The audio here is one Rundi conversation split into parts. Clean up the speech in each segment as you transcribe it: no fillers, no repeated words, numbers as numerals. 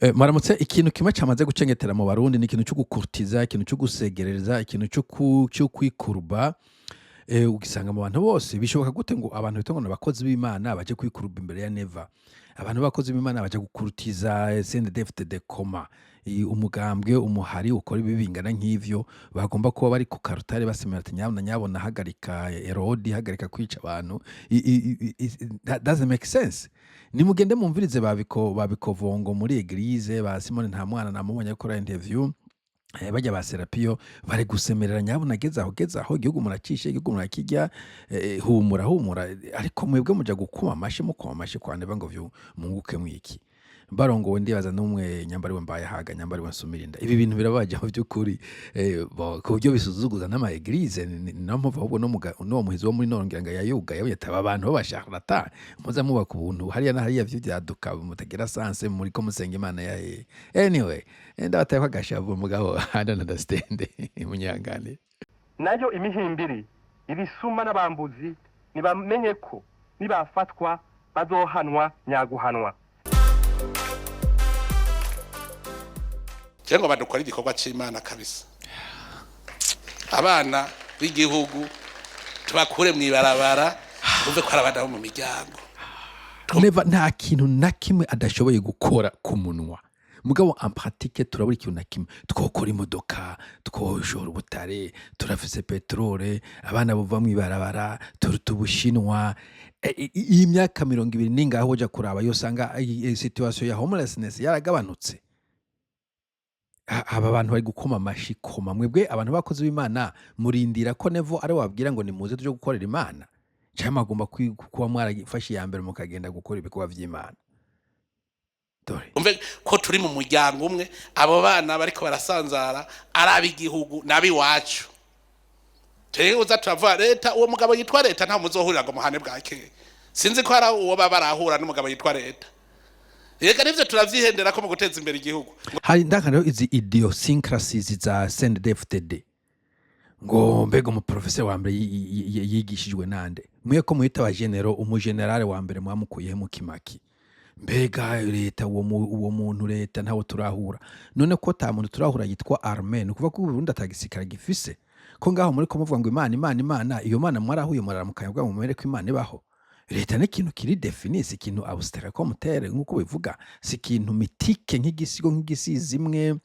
Mwaramutse. Ikintu kimwe camaze gucengetera mu Barundi ni ikintu co gukurtiza, ikintu co gusegerereza, ikintu co kwikuruba. Ugisanga mu bantu bose. Bishoboka gute ngo abantu bitwa ngo n'abakozi b'Imana baje kwikuruba imbere ya Neva? Abantu b'abakozi b'Imana baja gukurutiza CNDD-FDD koma umugambwe, umuhari ukora ibibi bingana nk'ivyo, bagomba kuba bari ku karutare basemera ati: "Nyabuna nyabuna, hagarika Herodi, hagarika kwica abantu." That doesn't make sense. Nimugende mumvirize babiko babikovongo muri église ba Simone nta mwana namubonye akora interview. Barya ba Serapiyo bari gusemerera: "Nyabuna geze aho, geze aho, igihugu muracishe, igihugu murakirya, humura humura." Ariko mwebwe muja gukoma amashi, mukoma amashi kwa Neva ngo vyo munguke mwiki? Barongowe ndibaza n'umwe, nyambari we mbaye haga, nyambari we nsumirinda. Ibi bintu birabaje mu by'ukuri, ku buryo bisuzuguza n'ama église. Ni nayo mpamvu ahubwo no muhizi wo muri nord ngira ngo yayugaye, yabonye ati: "Aba bantu b'abasharlatan muza mubaka ubuntu hariya na hariya vy'ivyaduka mutagira sense, muriko musenga Imana ya hehe?" Anyway, ndabatayeko agashavu, mugabo I don't understand, munyihanganire. Nayo imihimbiri, ibisuma n'abambuzi ntibamenye ko nibafatwa bazohanwa nyaguhanwa. Cyangwa badukora igikorwa c'Imana kabisa, abana b'igihugu tubakure mw'ibarabara, twumve ko ari abana bo mu miryango. Neva nta kintu na kimwe adashoboye gukora ku munwa, mugabo en pratique turabura ikintu na kimwe. Twokora imodoka, twoshora ubutare, turafise peterole, abana bova mw'ibarabara, turuta Ubushinwa. Iyi myaka 20 ningaho uja kuraba yosanga situation ya homelessness yaragabanutse. Aba bantu bari gukoma amashi koma. Mwebwe abantu b'abakozi b'Imana murindira ko Nevo ari we wabwira ngo nimuze tuje gukorera Imana, canke mugomba kuba mwarafashe iya mbere mukagenda gukora ibikorwa vy'Imana? Dore. Umve ko turi mu muryango umwe, abo bana bariko barasanzara ari ab'igihugu n'ab'iwacu. Twebwe uza turavuga leta, uwo mugabo yitwa leta nta muzohurira ngo muhane bwakeye. Sinzi ko hari uwo baba barahura n'umugabo yitwa leta. Reka nivyo turavyihendera ko mu guteza imbere igihugu. Hari ndaka rero izi idiosyncrasies za CNDD-FDD, ngo mbega umuprofeseri wa mbere yigishijwe nande? Mwe ko muhita wa généraux, umugenerale wa mbere mwamukuyehe mu kimaki? Mbega leta, uwo muntu leta ntawo turahura. None ko ta muntu turahura yitwa armée, ni ukuvuga ko Uburundi ata gisirikare gifise? Ko ngaho muri ko muvuga ngo Imana, Imana, Imana, iyo Mana mwarahuye, muraramukanya kugira ngo mumere ko Imana ibaho? Leta ni ikintu kiri défini, si ikintu abstrait comme tel nk'uko bivuga, si ikintu mythique nk'igisigo, nk'igisizi imwe,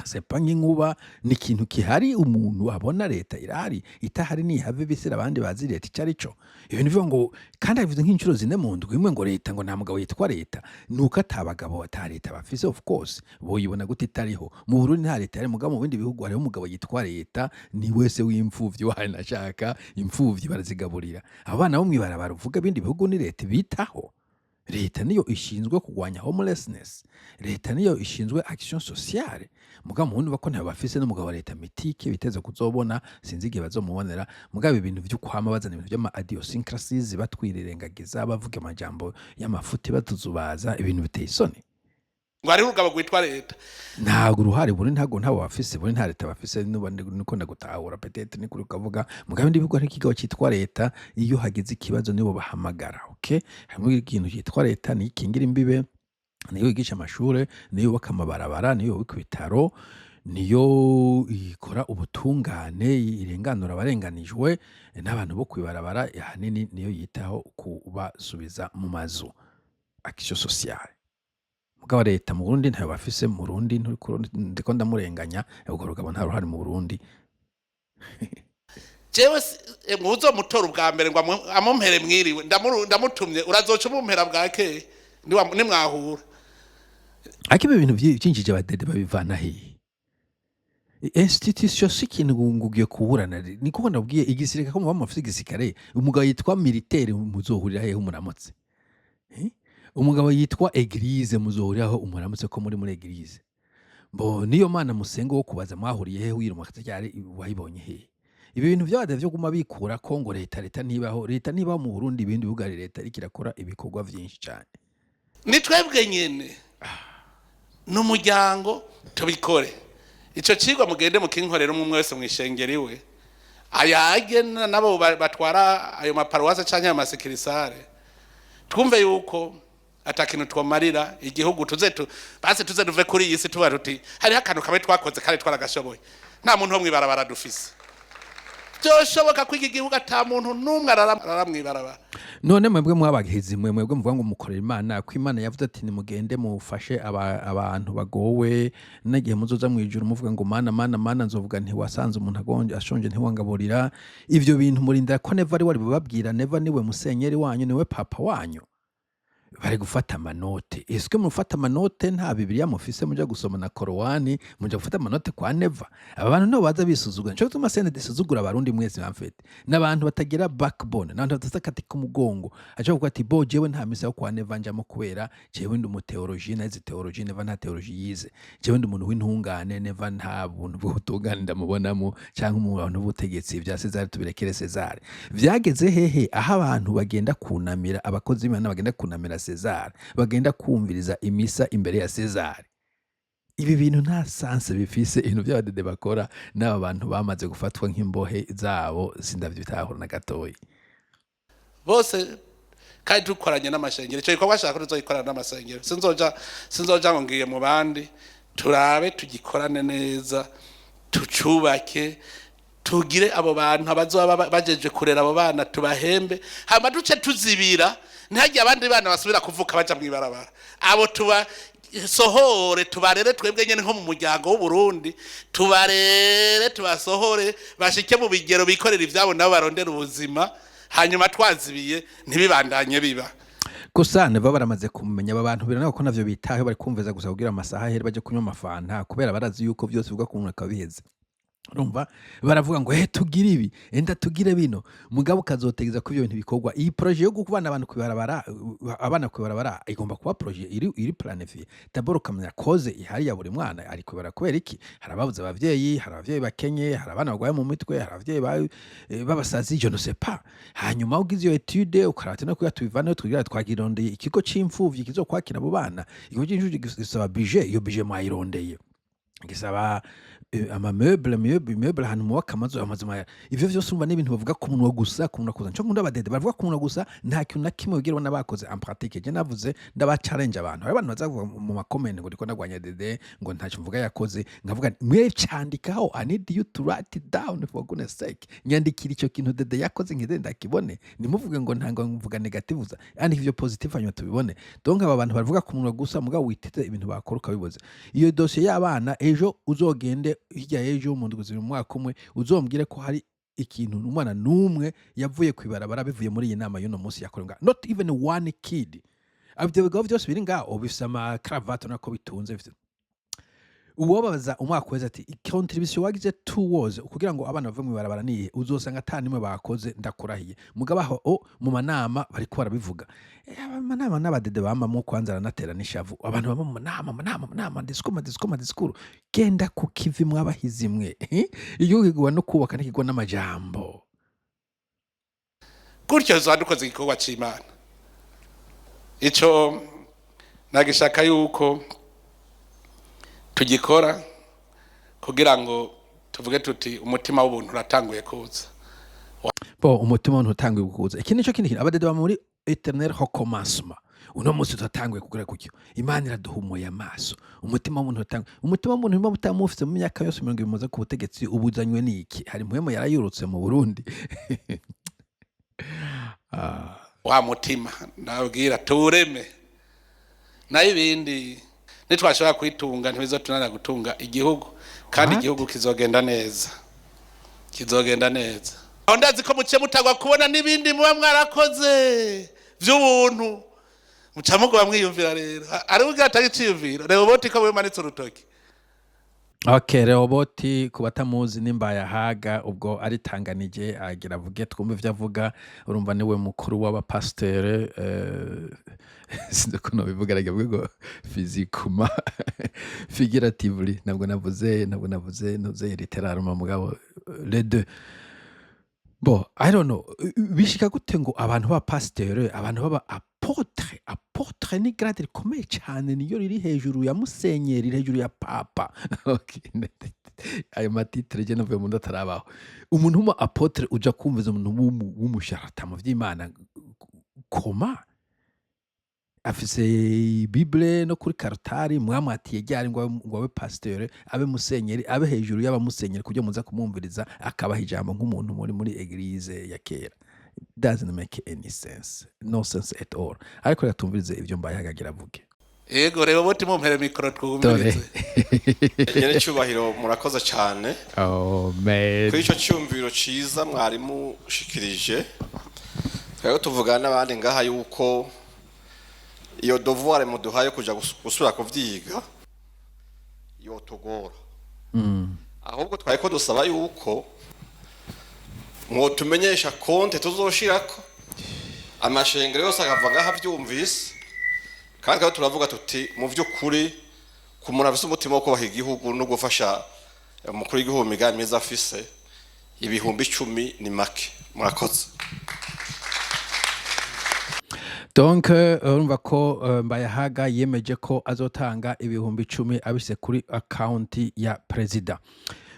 c'est pas nk'inkuba. Ni ikintu gihari umuntu abona. Leta irahari, itahari nihave bisira abandi bazi leta icyo ari cyo. Ibintu bivuga ngo kandi abivuze nk'inshuro 4 mu ndwi imwe ngo leta, ngo nta mugabo yitwa leta, ni uko ata bagabo ata leta bafise. Of course, boyibona gute itariho? Mu Burundi nta leta ihari, mugabo mu bindi bihugu hariho umugabo yitwa leta, ni wese w'imfuvyi wanashaka imfuvyi barazigaburira. Abo bana bo mw'ibarabara uvuga, ibindi bihugu ni leta bitaho. Leta niyo ishinzwe kurwanya homelessness, leta niyo ishinzwe action sociale, mugabo mu Burundi bako ntayo bafise. N'umugabo wa leta mythique biteze kuzobona, sinzi igihe bazomubonera. Mugabo ibintu vy'ukwama bazana ibintu vy'ama idiosyncrasies, batwirirengagiza, bavuga amajambo y'amafuti, batuzubaza, ibintu biteye isoni. Ngo hariho urugabo rwitwa leta. Ntabwo uruhare buri, ntabwo ntabo bafise buri, nta leta bafise. Nuba niko ndagutahura, peut-être ni kuri ukavuga, mugabo ibindi bihugu hari ikigabo cyitwa leta, iyo hagize ikibazo nibo bahamagara. Okay, harimo ikintu cyitwa leta, niyo ikingira imbibe, niyo yigisha amashure, niyo yubaka amabarabara, niyo yubaka ibitaro, niyo ikora ubutungane, irenganura abarenganijwe n'abantu bo kwibarabara. Ahanini niyo yitaho kubasubiza mu mazu, action sociale. Mugabo leta mu Burundi ntayo bafise. Mu Burundi nturiko ndiko ndamurenganya, urwo rugabo nta ruhari mu Burundi. Jewe muzomutora ubwa mbere ngo amumpere mwiriwe, ndamutumye, urazoca umumpera bwakeye nimwahura. Ariko ibi bintu vyinjije abadede babivana hehe? Institution si ikintu ngo ugiye kuburana. Niko ndabwiye igisirikare, ko muba mufise igisirikare, umugabo yitwa militaire muzohurira hehe umuramutse? Eh? Umugabo yitwa église muzohuriraho umuramutse ko muri église? Bo niyo Mana musenga wo kubaza mwahuriye hehe, wirumaka ryari, wayibonye hehe? Ibi bintu vy'abadede vyo guma bikura ko ngo leta, leta ntibaho, leta ntibaho mu Burundi. Ibindi bihugu hari leta iriko irakora ibikorwa vyinshi cane. Ni twebwe nyene n'umuryango tubikore. Ico cigwa mugende mukinkorera, umwe wese mw'ishengero iwe ayage nabo batwara ayo maparuwase canke ayo ma succursales, twumve yuko Ata kintu twomarira igihugu, tuze tu basi tuze duve kuri iyi si tuba tuti hariho akantu kamwe twakoze kandi twaragashoboye. Nta muntu wo mwibarabara dufise. Byoshoboka ko iki gihugu ata muntu n'umwe arara mwibarabara. None mwebwe mwabahizi, mwe mwebwe muvuga ngo mukorera Imana, ko Imana yavuze ati: "Nimugende mufashe abantu bagowe." Nagihe muzoza mu ijuru muvuga ngo: "Mana, Mana, Mana," nzovuga nti: "Wasanze umuntu agonje ashonje ntiwangaburira." Ivyo bintu murindira ko Neva ari we bibabwira? Neva niwe musenyeri wanyu, niwe papa wanyu? Bari gufata amanote. Ese mufata amanote nta Bibiliya mufise muja gusoma na Korowani, muja gufata amanote kwa Neva? Aba bantu nibo baza bisuzugura. Nico gituma CNDD isuzugura Abarundi mwese. Bamfete n'abantu batagira backbone, n'abantu badafite akati k'umugongo. Aca kuvuga ati: "Bo jewe nta misa yo kwa Neva njamo, kubera jewe ndi umuteoloji, naze théologie, Neva nta théologie yize. Jewe ndi umuntu w'intungane, Neva nta buntu bw'ubutungane ndamubonamo, canke umuntu w'ubutegetsi. Vya César tubirekere César." Vyageze hehe aho abantu bagenda kunamira abakozi b'Imana, bagenda kunamira César, bagenda kumviriza imisa imbere ya César? Ibi bintu nta sens bifise. Ibintu by'abadede bakora n'aba bantu bamaze gufatwa nk'imbohe zabo, sindavyitahura na gatoyi. Bose kandi dukoranye n'amashengero. Icyo gikorwa ashaka ko tuzogikorana n'amasengero. Sinzoja ngo ngiye mu bandi. Turabe tugikorane neza, tucubake, tugire abo bantu abazoba bajeje kurera abo bana, tubahembe, hama duce tuzibira, ntihagire abandi bana basubira kuvuka baja mw'ibarabara. Abo tuba sohore, tubarere twebwe nyene nko mu muryango w'Uburundi, tubarere, tubasohore, bashike mu bigero bikorera ivyabo, nabo barondera ubuzima. Hanyuma twazibiye, ntibibandanye biba. Gusa Neva baramaze kumenya. Aba bantu biranako ko navyo bitaho, bari kumviza gusa kugira amasaha ahere baje kunywa amafanta, kubera barazi yuko vyose bivuga ku mwaka biheze. Urumva baravuga ngo: "Tugire ibi, enda tugire bino." Mugabo ukazotegeza ko ivyo bintu bikorwa. Iyi projet yo gukubana abantu kwibarabara, abana kwibarabara, igomba kuba projet iri planifiée. D'abord ukamenya cause ihari ya buri mwana ari kwibara kubera iki. Hari ababuze abavyeyi, hari abavyeyi bakenye, hari abana barwaye mu mitwe, hari abavyeyi b'abasazi, je ne sais pas. Hanyuma ugize iyo étude, ukaraba ati: "No kugira tubivaneho, tugira twagirondeye ikigo c'imfuvyi kizokwakira abo bana." Ikigo c'imfuvyi gisaba budget. Iyo budget mwayirondeye? Gisaba ama meubles, meuble, ahantu mubaka amazu ivyo vyose. Urumva n'ibintu bavuga ku munwa gusa, ku munwa gusa. Nico nkunda abadede, bavuga ku munwa gusa, nta kintu na kimwe wigera ubona bakoze en pratique. Je navuze ndaba challenge abantu. Hari abantu baza kuvuga mu ma comments ngo ndiko ndagwanya dede, ngo ntacyo mvuga yakoze. Nkavuga nti: "Mwe candikaho, I need you to write it down, for goodness sake. Nyandikira ico kintu dede yakoze ngende ndakibone. Ntimuvuge ngo ntango mvuga négative gusa, andika ivyo positif, hanyuma tubibone." Donc aba bantu bavuga ku munwa gusa, mugabo witeze ibintu bakora ukabibuza. Iyo dosiye y'abana, ejo uzogende, hirya y'ejo, mu ndwi 2, mu mwaka umwe, uzombwire ko hari ikintu, umwana n'umwe yavuye kwibarabara bivuye muri iyi nama y'uno munsi yakorewe ngaha. Not even one kid. Ivyo bigabo vyose biri ngaho bifise amakaravati nako bitunze, bifise uwobabaza umwaka wese ati: "Contribution wagize towards kugira ngo abana bave mw'ibarabara niye?" Uzosanga ata nimwe bakoze, ndakurahiye. Mugabo aho mu manama bariko barabivuga. Amanama n'abadede bamamwo kwanza aranatera n'ishavu. Abantu baba mu manama, manama, manama, discours, discours, discours. Genda ku kivi mwabahizi mwe. Igihugu kigwa no kubaka, ntikigwa n'amajambo. Gutyo tuzoba dukoze igikorwa c'Imana. Ico nagishaka yuko tugikora kugira ngo tuvuge tuti: "Umutima w'ubuntu uratanguye kuza." Bo umutima w'umuntu utanguye kuza. Iki nico kindi kintu abadede baba muri éternel recommencement. Uno munsi turatanguye kugera kutyo, Imana iraduhumuye amaso. Umutima w'umuntu utanguye, umutima w'umuntu niba utamufise mu myaka yose 20 mumaze ku butegetsi, ubuzanywe n'iki? Hari mpwemu yarayurutse mu Burundi. Ah. Wa mutima ndabwira tuwureme, nayo ibindi nitwashobora kwitunga ntibizotunanira gutunga igihugu kandi. What? Igihugu kizogenda neza, kizogenda neza. Aho ndazi ko muciye mutagwa kubona n'ibindi muba mwarakoze vy'ubuntu, muca mugoba mwiyumvira. Rero ari ugira atari iciyumviro, reba uboti ko wimanitse urutoki. Okay, Rehoboti ku batamuzi nimbayahaga, ubwo aritanganije agira avuge twumve ivyo avuga. Urumva niwe mukuru w'abapasiteri, sinzi ukuntu bivuga, aragira avuge ngo physiquement, figuratively. Ntabwo navuze ntuze littéralement, mugabo les deux. Bon, I don't know, bishika gute ngo abantu b'abapasiteri, abantu b'aba apôtre? Apôtre ni grade rikomeye cane, niyo riri hejuru ya musenyeri, riri hejuru ya papa. Okay. Ayo ma titres je navuye mu ndatarabaho. Umuntu w'umu apôtre uja kumviza umuntu w'umusharata mu vy'Imana koma. Afise Bible no kuri karutari. Mwamwatiye ryari ngo abe pasteur, abe musenyeri, abe hejuru y'abamusenyeri, kuburyo muza kumwumviriza akabaha ijambo nk'umuntu muri église ya kera? Doesn't make any sense, no sense at all. Ariko reka tumvirize ivyo Mbayahaga agira avuge. Yego, reba boti mumpere micro. Dore. Twumvirize. Nyene cyubahiro, murakoze cyane Oh man. kuri icyo cyumviro cyiza mwarimu ushikirije. Twari tuvugana n'abandi ngaha yuko iyo devoir muduhaye kuja gusubira kuvyiga yotugora. Ahubwo twari ko dusaba yuko mwotumenyesha compte tuzoshirako, amashengero yose akava ngaha avyumvise. Kandi twari turavuga tuti mu vy'ukuri, ku muntu afise umutima wo kubaha igihugu no gufasha umukuru w'igihugu mu migambi myiza afise, 10.000 ni make. Murakoze. Donc urumva ko Mbayahaga yemeje ko azotanga 10.000 abishyize kuri account ya perezida.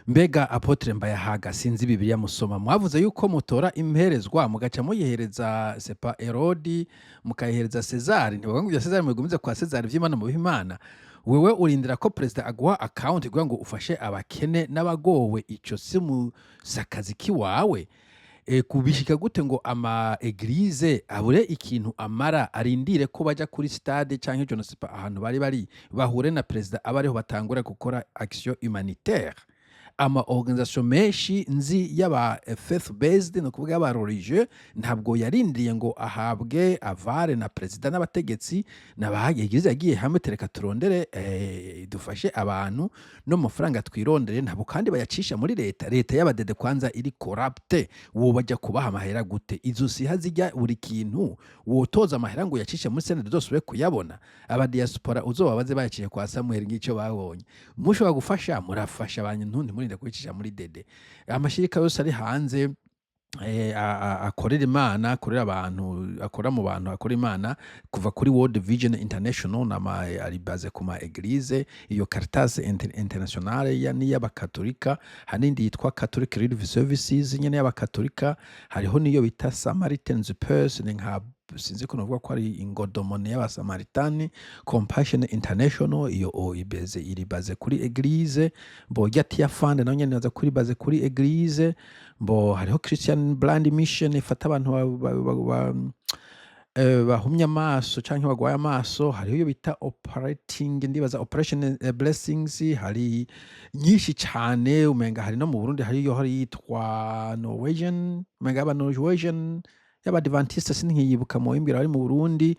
Mbega apôtre Mbayahaga, sinzi Bibiliya musoma. Mwavuze yuko mutora imperezwa mugaca muyihereza sepa Herodi, mukayihereza Cezari. Ntibavuga ngo ibya Cezari mubigumize kwa Cezari, ivy'Imana mubihe Imana. Wewe urindira ko perezida aguha account kugira ngo ufashe abakene n'abagowe? Ico si musakazi kiwawe? Kubishika gute ngo ama église abure ikintu amara, arindire ko baja kuri stade canke je ne sais pas ahantu bari bahure na perezida, abe ariho batangura gukora action humanitaire? Ama organisation menshi nzi y'aba faith based, ni ukuvuga y'aba religieux, ntabwo yarindiriye ngo ahabwe aval na perezida n'abategetsi. N'aba église yagiye hamwe, tereka turondere dufashe abantu no mu mafaranga twirondere. Ntabwo kandi bayacisha muri leta, leta y'abadede kwanza iri corrupte. Wobajya kubaha amahera gute? Izo siha zijya buri kintu, wotoza amahera ngo uyacishe muri CNDD uzosubire kuyabona? Aba diaspora uzobabaze bayaciye kwa Samuel ngicyo babonye. Mushobora gufasha, murafasha abantu, ntimurinde kubicisha muri DD. Amashirika yose ari hanze akorera Imana, akorera abantu, akora mu bantu, akora Imana, kuva kuri World Vision International nama ari basé ku ma église, iyo Caritas Internationale ya n'iy'abakatolika, hari n'indi yitwa Catholic Relief Services nyene y'abakatolika, hariho n'iyo bita Samaritan's Purse, ni nka sinzi ko novuga ko ari ingodomone y'abasamaritani, Compassion International, iyo o ibeze iri basé kuri église. Mbo irya Tearfund nayo nyene naza kuri basé kuri église. Mbo hariho Christian Blind Mission ifata abantu bahumye amaso canke bagwaye amaso, hariho iyo bita operating, ndibaza Operation Blessings. Hari nyinshi cane. Umenga hari no mu Burundi hari iyo hari yitwa Norwegian, umenga y'aba Norwegian y'abadventiste, sinkiyibuka, muwimbwira bari mu Burundi.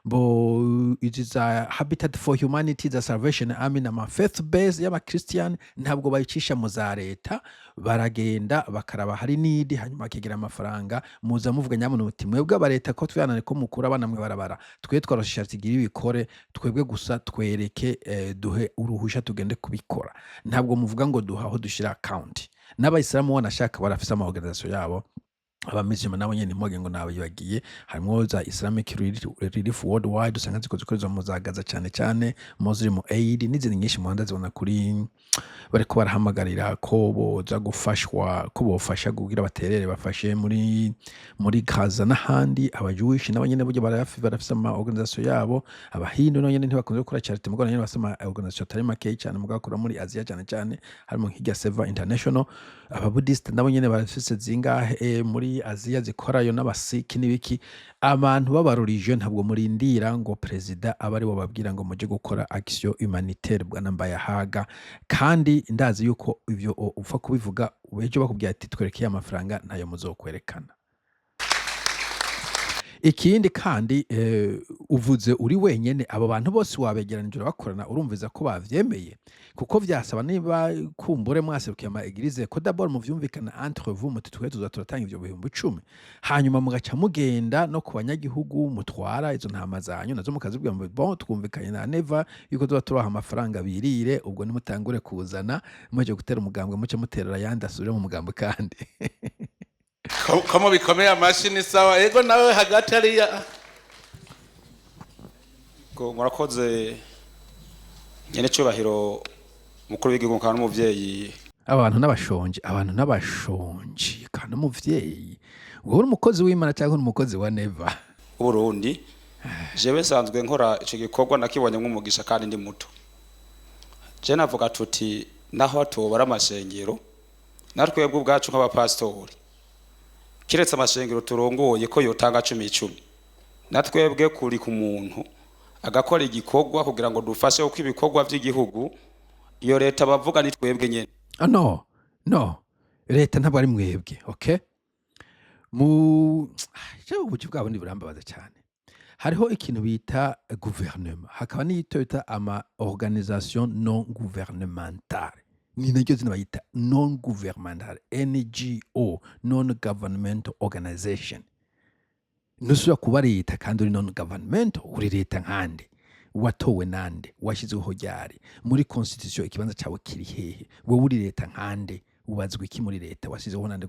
Bo izi za Habitat for Humanity, za Salvation Army, n'ama faith base y'aba Christian, ntabwo bayicisha mu za leta. Baragenda bakaraba hari need, hanyuma bakegera amafaranga. Muza muvuga nyamuntu muti mwebwe aba leta ko twihanane ko mukura abana mwe barabara, twe twarosha tugira ibikore twebwe gusa, twereke duhe uruhusha tugende kubikora. Ntabwo muvuga ngo duha aho dushira account. N'abayisilamu wanashaka barafise ama organisation yabo. Abamizima nabo nyene ntimwoge ngo nabibagiye, harimwo za Islamic Relief Worldwide, usanga ziko zikorezwa mu za Gaza cane cane, Muslim Aid n'izindi nyinshi muhanda zibona kuri bariko barahamagarira ko boza gufashwa, ko bofasha kugira baterere bafashe muri Gaza n'ahandi. Aba Jewish nabo nyene burya barafise ama organisation yabo. Abahindu nabo nyene ntibakunze gukora charity, mugabo nyene bafise ama organisation atari makeyi cane, mugabo bakora muri Aziya cane cane, harimo nk'irya Seva International. Ababudiste nabo nyene barafise zingahe muri Aziya zikorayo, n'abasiki n'ibiki. Abantu b'aba religieux ntabwo murindira ngo perezida abe ari bo babwira ngo muje gukora action humanitaire, bwana Mbayahaga. Kandi ndazi yuko ivyo upfa kubivuga, ejo bakubwira ati twerekeye amafaranga, ntayo muzokwerekana. Ikindi kandi uvuze uri wenyene, abo bantu bose wabegeranije urabakorana, urumviza ko bavyemeye? Kuko vyasaba niba kumbure mwaserukiye ama église ko d'abord muvyumvikana entre vous, muti twe tuza turatanga ivyo 10.000, hanyuma mugaca mugenda no ku banyagihugu mutwara izo ntama zanyu, nazo mukazibwira ngo bon, twumvikanye na Neva yuko tuba tubaha amafaranga birire. Ubwo nimutangure kuzana muje gutera umugambwe, muce muterera ayandi asubire mu mugambwe kandi. Ko mubikomeye amashyi ni sawa. Yego, nawe hagati hariya. Ngo murakoze, nyene cyubahiro mukuru w'igihugu kandi n'umuvyeyi. Abantu n'abashonji, abantu n'abashonji kandi umuvyeyi. Wowe uri umukozi w'Imana cyangwa uri umukozi wa Neva? W'Uburundi. Jewe nsanzwe nkora ico gikorwa, nakibonye nk'umugisha kandi ndi muto. Je navuga tuti naho hatobara amashengero, natwebwe ubwacu nk'abapasitori, kiretse amashengero turongoye ko yotanga cumi icumi, natwebwe kuri ku muntu agakora igikorwa kugira ngo dufashe, kuko ibikorwa by'igihugu iyo leta bavuga ni twebwe nyene. Ah, no, no, leta ntabwo ari mwebwe. Okay, mu jewe ubuji bwabo burambabaza cyane. Hariho ikintu bita guverinoma, hakaba n'iyito bita ama organisation non gouvernementale, ni naryo zina bayita non gouvernementale, NGO, non governmental organization. Ntusubira kuba leta kandi uri non governmental. Uri leta nkande? Watowe nande? Washyizweho ryari? Muri constitution ikibanza cyawe kiri hehe? Wowe uri leta nkande? Ubazwa iki muri leta? Washyizeho nande?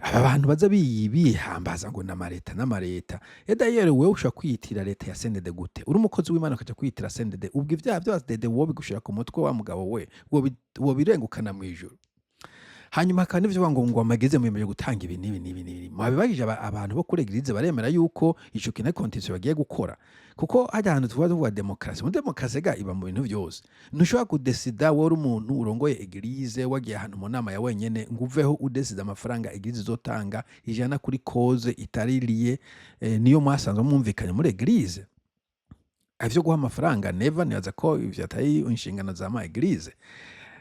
Aba bantu baza bihambaza ngo n'amareta n'amareta. D'ailleurs, wewe ushobora kwiyitira leta ya CNDD gute? Uri umukozi w'Imana ukaja kwiyitira CNDD, ubwo ivyaha vya DD wowe bigushira ku mutwe wa mugabo we, wobirengukana mw'ijuru. Hanyuma hakaba n'ivyo ngo amageze mwiyemeje gutanga ibi n'ibi n'ibi n'ibi. Mwabibajije abantu bo kuri église, baremera yuko ico kintu ari constitution bagiye gukora? Kuko hajya ahantu tuvuga, tuvuga demokarasi, muri demokarasi ga iba mu bintu vyose. Ntushobora kudesida wowe uri umuntu urongoye église, wagiye ahantu mu nama ya wenyene, ngo uveho udesida amafaranga église izotanga ijana kuri cause itaririye niyo mwasanzwe mwumvikanye muri église. Ivyo guha amafaranga Neva, nibaza ko ivyo atari inshingano za ma église.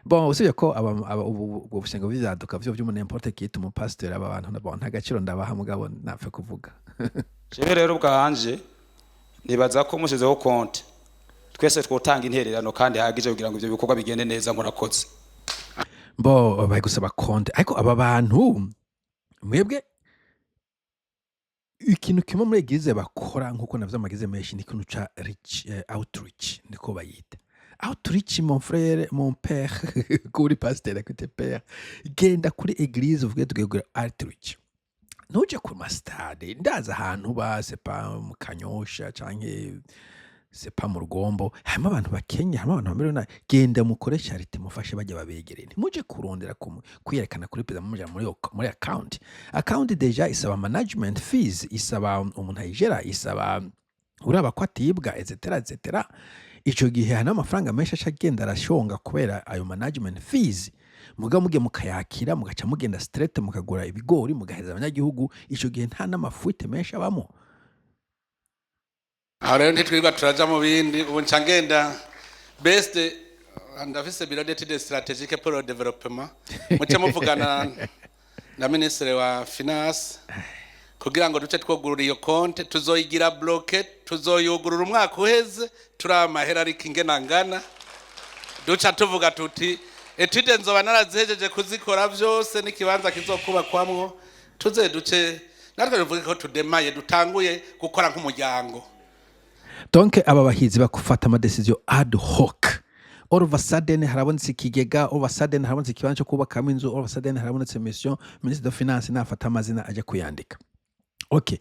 Bon, usibye ko aba ubu ubwo bushengo bw'ivyaduka vyo vy'umu n'importe qui umupasiteri, aba bantu nabo nta gaciro ndabaha, mugabo napfe kuvuga. Jewe rero ubwanje nibaza ko mushizeho konti, twese twotanga intererano kandi ihagije kugira ngo ivyo bikorwa bigende neza. Murakoze. Bo bari gusaba konti, ariko aba bantu mwebwe, ikintu kimwe muri église bakora, nkuko navyo ama église menshi, ni ikintu ca reach, outreach, niko bayita outreach. Mon frère, mon père, kuri pasteur akwite père, genda kuri église uvuge tugiye kugira outreach. Ntuje ku ma stade, ndaza ahantu ba sepa mu Kanyosha canke sepa mu Rugombo, harimo abantu bakenye, harimo abantu bamerewe nabi. Genda mukore charité, mufashe bajya babegereye. Ntimuje kurondera kwiyerekana kuri perezida muja muri account. Account déjà isaba management fees, isaba umuntu ayigera, isaba uraba ko atibwa, etc etc. Ico gihe hari n'amafaranga menshi aca agenda arashonga kubera ayo management fees. Muga muge mukayakira, mugaca mugenda straight mukagura ibigori, mugaheza abanyagihugu. Ico gihe nta n'ama fuites menshi abamo. Aho rero ntitwirirwa turaja mu bindi. Ubu nca ngenda best, ndafise bureau d'études stratégiques pour le développement, muce muvugana na ministre wa finance kugira ngo duce twugurura iyo konte. Tuzoyigira bloquée, tuzoyugurura umwaka uheze turi amahera, ariko ingena ngana duca tuvuga tuti étude nzoba narazihejeje kuzikora byose n'ikibanza kizokubakwamwo, tuze duce natwe tuvuge ko tudemaye, dutanguye gukora nk'umuryango. Donc aba bahizi bakufata ama décisions ad hoc. All of a sudden harabonetse ikigega, all of a sudden harabonetse ikibanza cyo kubakamo inzu, all of a sudden harabonetse mission. Ministre de finance nafata amazina ajya kuyandika. Okay,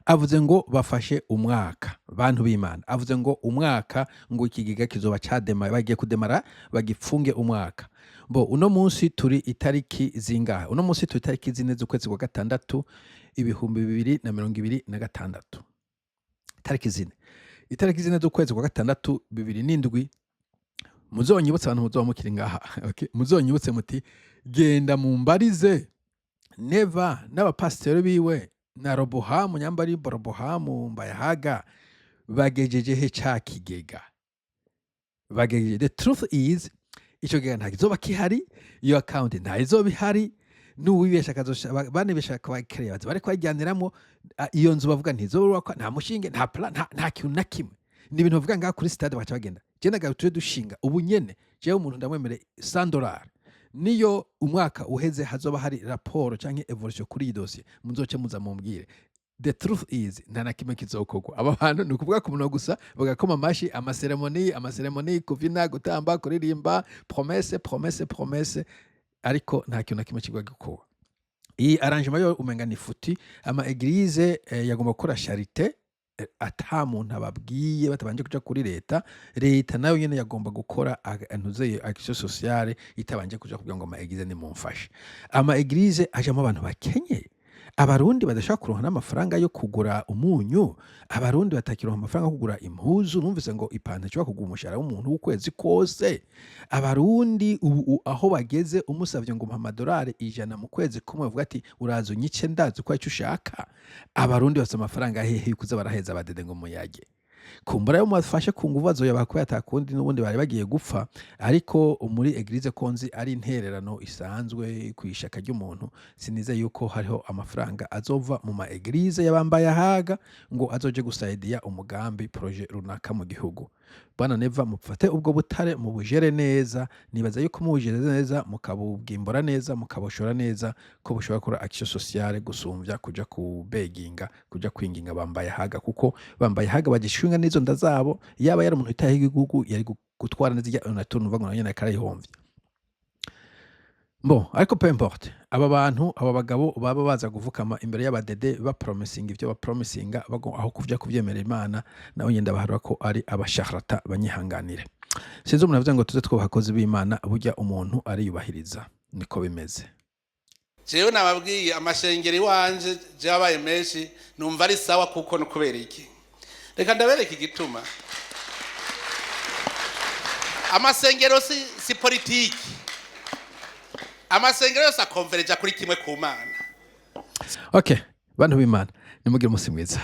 avuze ngo bafashe umwaka, bantu b'Imana, avuze ngo umwaka ngo ikigega kizoba cadema, bagiye kudemara bagipfunge umwaka. Bo uno munsi turi itariki zingahe? Uno munsi turi itariki 4 z'ukwezi kwa gatandatu 2026. Itariki 4, itariki 4 z'ukwezi kwa gatandatu 2007. Muzonyibutse, abantu muzoba mukiri ngaha, okay? Muzonyibutse muti genda mumbarize Neva n'abapasiteri biwe na Robohamu, nyambari Robohamu Mbayahaga, bagejeje he ca kigega? Bagejeje. The truth is, ico kigega nta kizoba kihari, iyo account nta izoba ihari. N'uwibesha akazosha banibesha bakabakiriya baza bariko bajyaniramwo. Iyo nzu bavuga ntizobubakwa, nta mushinge, nta plan, nta kintu na kimwe. Ni ibintu bavuga ngaha kuri stade bakaca bagenda. Je nagawe tuje dushinga ubu nyene, jewe umuntu ndamwemere $100, niyo umwaka uheze hazoba hari raporo canke évolution kuri iyi dossier, muzoce muza mumbwire. The truth is, nta na kimwe kizokorwa. Aba bantu ni ukuvuga ku munwa gusa, bagakoma amashi, ama cérémonies, ama cérémonies, kuvina, gutamba, kuririmba, promesse, promesse, promesse, ariko nta kintu na kimwe kigwa gikorwa. Iyi arrangement yo umenga ni futi. Ama église yagomba gukora charité ata muntu ababwiye, batabanje kuja kuri leta. Leta nayo nyene yagomba gukora ntuzeye action sociale itabanje kuja kugira ngo ama église nimumfashe. Ama église ajamo abantu bakenye. Abarundi badashobora kuronka n'amafaranga yo kugura umunyu, Abarundi batakironka amafaranga yo kugura impuzu. Numvise ngo ipantaro ishobora kugura umushahara w'umuntu w'ukwezi kose. Abarundi ubu aho bageze, umusavye ngo mpa amadolari 100 mu kwezi kumwe, bavuga ati: "Uraza unyice, ndazi ko arico ushaka." Abarundi bafise amafaranga hehe yo kuza baraheza abadede ngo muyarye? Kumbura ayo mubafashe ku nguvu azoyabaha kubera atakundi, n'ubundi bari bagiye gupfa. Ariko muri église, ko nzi ari intererano isanzwe kw'ishaka ry'umuntu, sinize yuko hariho amafaranga azova mu ma église y'abambaye ahaga ngo azoje gusaidiya umugambi, projet runaka mu gihugu. Bwana Neva, mufate ubwo butare mubujere neza. Nibaza yuko mubujere neza, mukabubwimbura neza, mukabushora neza, ko bushobora gukora action sociale gusumvya kuja kubeginga, kuja kwinginga bambaye ahaga, kuko bambaye ahaga bagishinga n'izo nda zabo. Yaba yari umuntu witayeho igihugu, yari gutwara neza irya natura, numva ngo nayo nyene arayihomvya. Bon, ariko peu importe, aba bantu, aba bagabo baba baza guvukama imbere y'abadede, bapromisinga ivyo bapromisinga aho kuja kuvyemera Imana, nabo nyene ndabaharura ko ari abasharlatan, banyihanganire. Sinzi umuntu avuze ngo tuze twubaha abakozi b'Imana. Burya umuntu ariyubahiriza, niko bimeze. Jewe nababwiye, amashengero iwanje yabaye menshi, numva ari sawa. Kuko no kubera iki? Reka ndabereka igituma. Amasengero si politiki. Amasengero yose akonvereja kuri kimwe, ku Mana. Okay, bantu b'Imana, nimugire umunsi mwiza.